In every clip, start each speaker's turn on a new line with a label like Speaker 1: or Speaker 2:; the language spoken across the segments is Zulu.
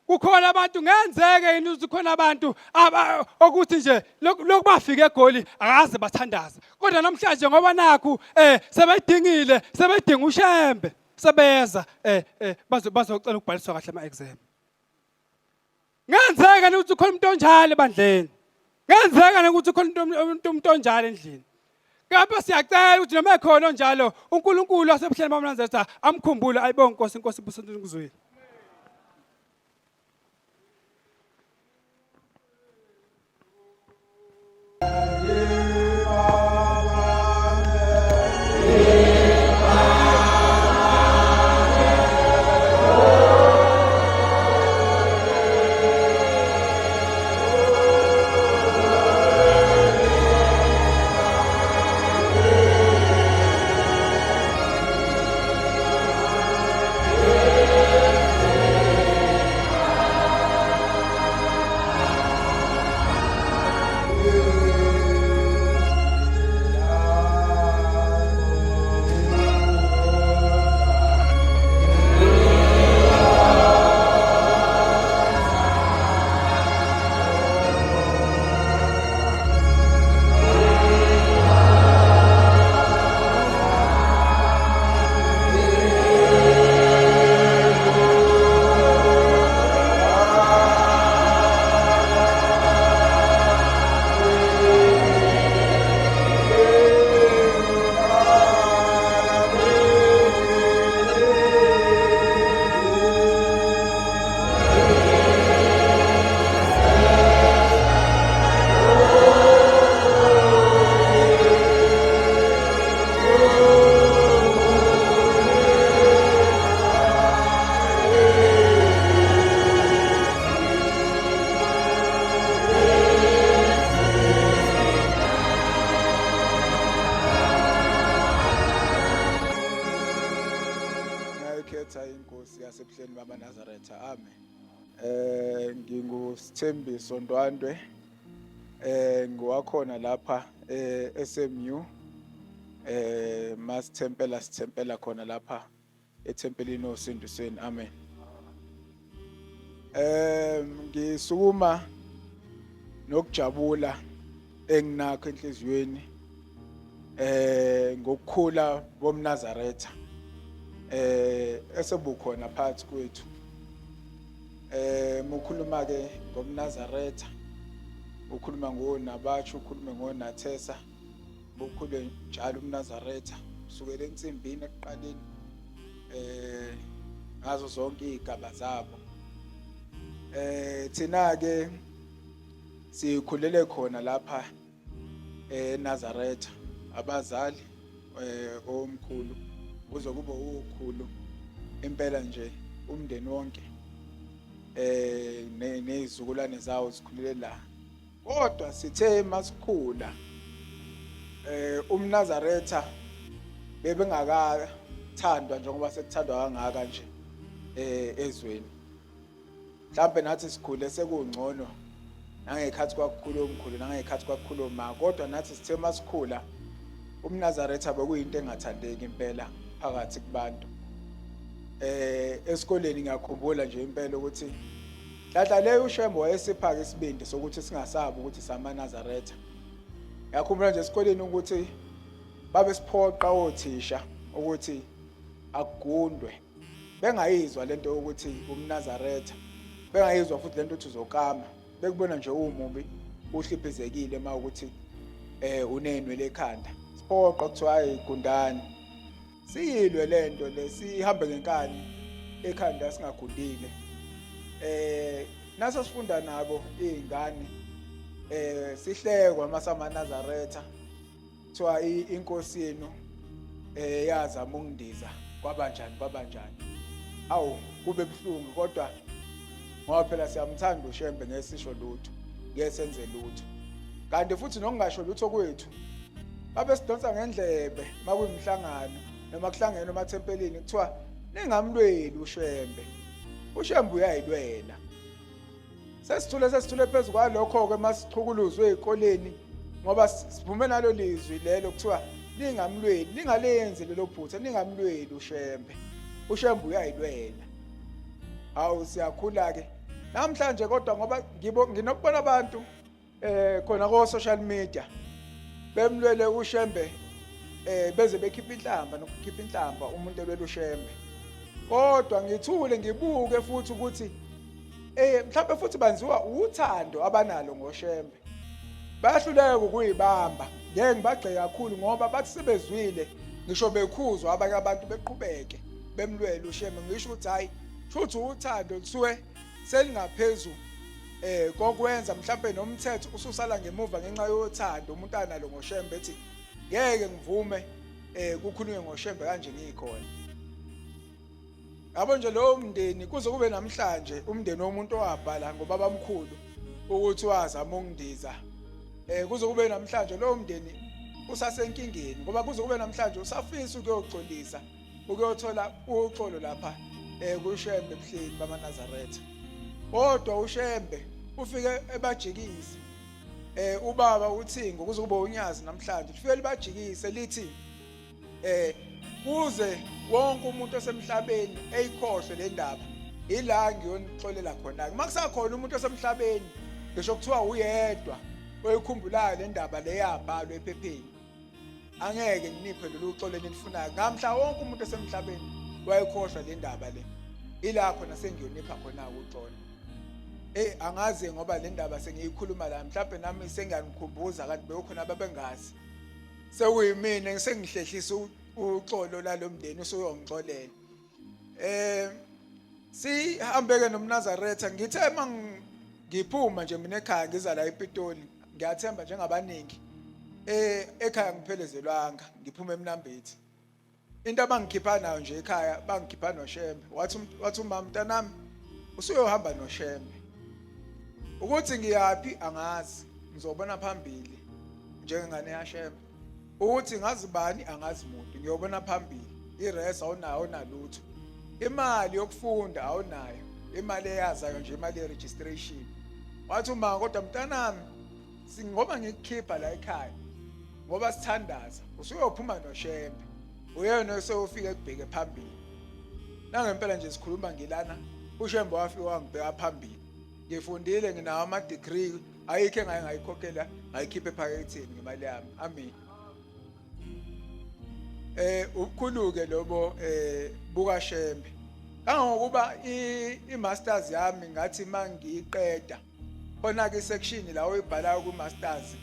Speaker 1: Kukhona abantu ngenzeke yini ukuthi khona abantu okuthi nje lokhu bafika eGoli akaze bathandaze. Kodwa namhlanje ngoba nakhu sebedingile, sebedinga uShembe, sebeza bazocela ukubhaliswa kahle ama exam. Ngenzeka ukuthi khona umuntu onjalo ebandleni. Ngenzeka ukuthi khona umuntu onjalo endlini. Kepha siyacela ukuthi noma ekhona onjalo uNkulunkulu wasebuhleni bamaNazaretha amkhumbule ayibonge Nkosi inkosi ibusise ukuzwile.
Speaker 2: Ngiyayikhetha inkosi yasebuhleni bamaNazaretha. Amen. NginguSithembiso Ndwandwe. Ngiwakhona lapha SMU. Masithempela sithempela khona lapha ethempelini osindisweni. Amen. Ngisukuma nokujabula enginakho enhliziyweni ngokukhula bomNazaretha esebukhona phakathi kwethu. Mukhuluma ke ngomNazaretha ukhuluma ngoNabatshu, ukhulume ngoNathesa, bukhule njalo umNazaretha kusukela ensimbini ekuqaleni ngazo zonke izigaba zabo. Thina ke sikhulele khona lapha eNazaretha, abazali omkhulu kuze kube ukhulu impela nje umndeni wonke nezizukulwane zawo zikhulele la. Kodwa sithe masikhula umNazaretha bebengakathandwa njengoba sekuthandwa kangaka nje ezweni. Mhlampe nathi sikhule sekungcono nangekhathi kwakukhula omkhulu nangekhathi kwakukhula oma, kodwa nathi sithe masikhula umNazaretha bekuyinto engathandeki impela phakathi kubantu. Esikoleni ngiyakhumbula nje impela ukuthi Nhlanhla leyo uShembe wayesipha-ke isibindi sokuthi singasabi ukuthi samaNazaretha. Ngiyakhumbula nje esikoleni ukuthi babesiphoqa othisha ukuthi akugundwe, bengayizwa lento yokuthi umNazaretha, bengayizwa futhi lento ukuthi uzokama, bekubona nje umubi uhliphizekile uma ukuthi unenwele ekhanda. Siphoqa kuthiwa hayi gundani. Siyilwe lento le, sihambe ngenkani ekhanda singagundile. Naso sifunda nabo izingane sihlekwa masamaNazaretha kuthiwa inkosi yenu yazama ukundiza kwabanjani kwabanjani. Awu kube buhlungu kodwa ngoba phela siyamthanda uShembe, ngeke sisho lutho, ngeke senze lutho. Kanti futhi nokungasho lutho kwethu babesidonsa ngendlebe makuyimihlangano noma kuhlangene emathempelini, kuthiwa ningamlweli uShembe, uShembe uyayilwela. Sesithule sesithule phezu kwalokho-ke masichukuluzwe ey'koleni ngoba sivume nalo lizwi lelo kuthiwa ningamlweli, ningalenzi lelo phutha, ningamlweli uShembe, uShembe uyayilwela. Hawu siyakhula-ke. Namhlanje kodwa ngoba ngibo nginokubona abantu khona ko social media bemlwele uShembe beze bekhipha inhlamba nokukhipha inhlamba umuntu elwela uShembe. Kodwa ngithule ngibuke futhi ukuthi mhlawumbe futhi banziwa uthando abanalo ngoShembe. Bayahluleka ukuyibamba. Ngeke ngibagxeke kakhulu ngoba bathi sebezwile ngisho bekhuzwa abanye abantu beqhubeke bemlwele uShembe ngisho ukuthi hayi shuthi uthando lisuke selingaphezu kokwenza mhlambe nomthetho ususala ngemuva ngenxa yothando umuntu analo ngoShembe ethi ngeke ngivume kukhulunywe ngoShembe kanje ngikhona. Yabo nje lowo mndeni kuze kube namhlanje umndeni womuntu owabhala ngobabamkhulu ukuthi wazama ukundiza kuze kube namhlanje lowo mndeni usasenkingeni ngoba kuze kube namhlanje usafisa ukuyoxolisa ukuyothola uxolo lapha kuShembe ebuhleni bamaNazaretha. Kodwa uShembe ufike ebajikise ubaba uThingo kuze kube unyazi namhlanje lifike libajikise lithi kuze wonke umuntu osemhlabeni eyikhohlwe le ndaba ila ngiyonixolela khona ke makusakhona umuntu osemhlabeni ngisho kuthiwa uyedwa oyikhumbulayo le ndaba le yabhalwa ephepheni angeke nginiphe lolu xolo enilifunayo ngamhla wonke umuntu osemhlabeni wayekhohlwa le ndaba le ila khona sengiyonipha khona uxolo. Angazi ngoba le ndaba sengiyikhuluma la mhlawumbe nami sengiyanikhumbuza kanti bekukhona ababengazi. Sekuyimina ngisengihlehlisa uxolo lalomndeni usuyongixolela. Sihambeke nomNazaretha ngithe mangiphuma nje mina ekhaya ngiza la ePitoli ngiyathemba njengabaningi ekhaya ngiphelezelwanga ngiphuma eMnambithi. Into abangikhipha nayo nje ekhaya bangikhipha noShembe wathi umama mntanami usuyohamba noShembe ukuthi ngiyaphi angazi ngizobona phambili njengengane yaShembe ukuthi ngazi bani angazi muntu ngiyobona phambili ires awunayo awunalutho imali yokufunda awunayo imali eyazayo nje imali ye-registration. Wathi uma kodwa mntanami ngoba ngikukhipha la ekhaya ngoba sithandaza usuyophuma noShembe uyena oseyofika ekubheke phambili. Nangempela nje sikhuluma ngilana uShembe wafika wangibheka phambili ngifundile nginawo ama degree ayikho engaye ngayikhokhela ngayikhipha ephaketheni ngemali yami. Amen. Ubukhulu-ke lobo bukaShembe kangangokuba i-masters yami ngathi mangiyiqeda khona ke section la oyibhalayo ku masters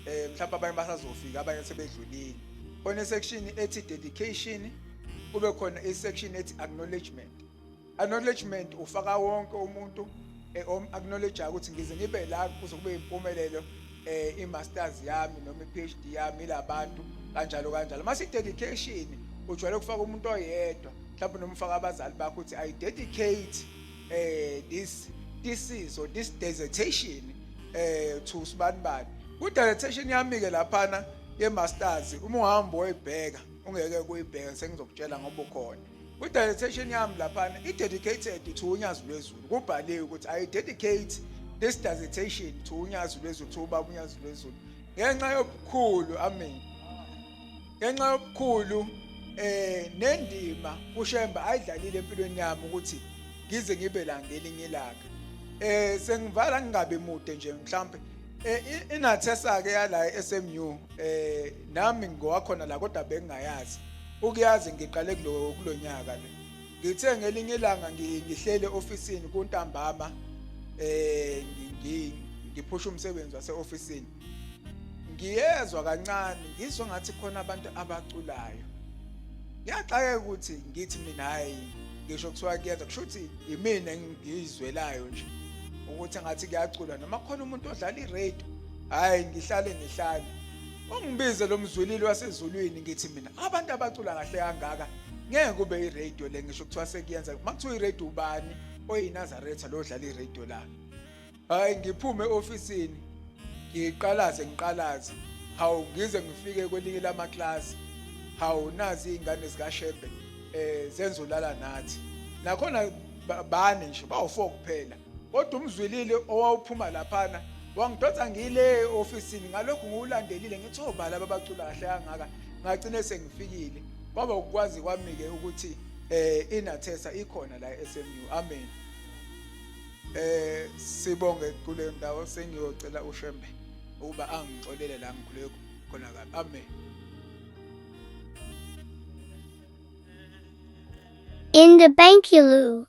Speaker 2: mhlawumbe abanye basazofika abanye sebedlulile khona section ethi dedication kube khona i section ethi acknowledgement. Acknowledgement ufaka wonke umuntu acknowledge ukuthi ngize ngibe la kuze kube impumelelo i-masters yami noma i-PhD yami ilabantu kanjalo kanjalo. Mase dedication ujwayele ukufaka umuntu oyedwa mhlawumbe noma ufaka abazali bakho ukuthi I dedicate this thesis or this dissertation to sibanibani. Ku dissertation yami ke laphana ye masters uma uhamba uyibheka ungeke kuyibheka sengizokutshela ngoba ukhona. Ku dissertation yami laphana i dedicated to uNyazi lwezulu kubhaliwe ukuthi I dedicate this dissertation to uNyazi lwezulu to ubaba uNyazi lwezulu ngenxa yobukhulu. Amen. Ngenxa yobukhulu nendima uShembe ayidlalile empilweni yami ukuthi ngize ngibe la ngelinye ilanga. Sengivala ngingabe mude nje mhlambe inathesa ke yala eSMU nami ngowakhona la kodwa bengingayazi ukuyazi ngiqale kulonyaka le. Ngithe ngelinye ilanga ngihlele ofisini kuntambama ngiphusha umsebenzi wase-ofisini ngiyezwa kancane ngizwa ngathi khona abantu abaculayo. Ngiyaxakeka ukuthi ngithi mina hayi ngisho kuthiwa kuyenza kusho ukuthi imina engiyizwelayo nje ukuthi ngathi kuyaculwa noma khona umuntu odlala iradio. Hayi ngihlale ungibize lo mzwilili wasezulwini ngithi mina abantu abacula kahle kangaka ngeke kube iradio le ngisho kuthiwa sekuyenza. Makuthiwa iradio ubani oyiNazaretha lo odlala iradio la? Hayi ngiphume eofisini ngiqalaze ngiqalaze hawu ngize ngifike kwelinye lamaklasi hawu nazi izingane zikaShembe zenzolala nathi nakhona bane nje bawu4 kuphela kodwa umzwilili owawuphuma laphana wangidonsa ngile ofisini ngalokhu ngiwulandelile ngithi obala abacula kahle kangaka ngagcine sengifikile kwaba ukwazi kwami ke ukuthi inathesa ikhona la eSMU. Amen. Sibonge kule ndawo, sengiyocela uShembe ukuba angixolele la ngikhuleke khona kabi. Amen.
Speaker 3: In the Bankulu.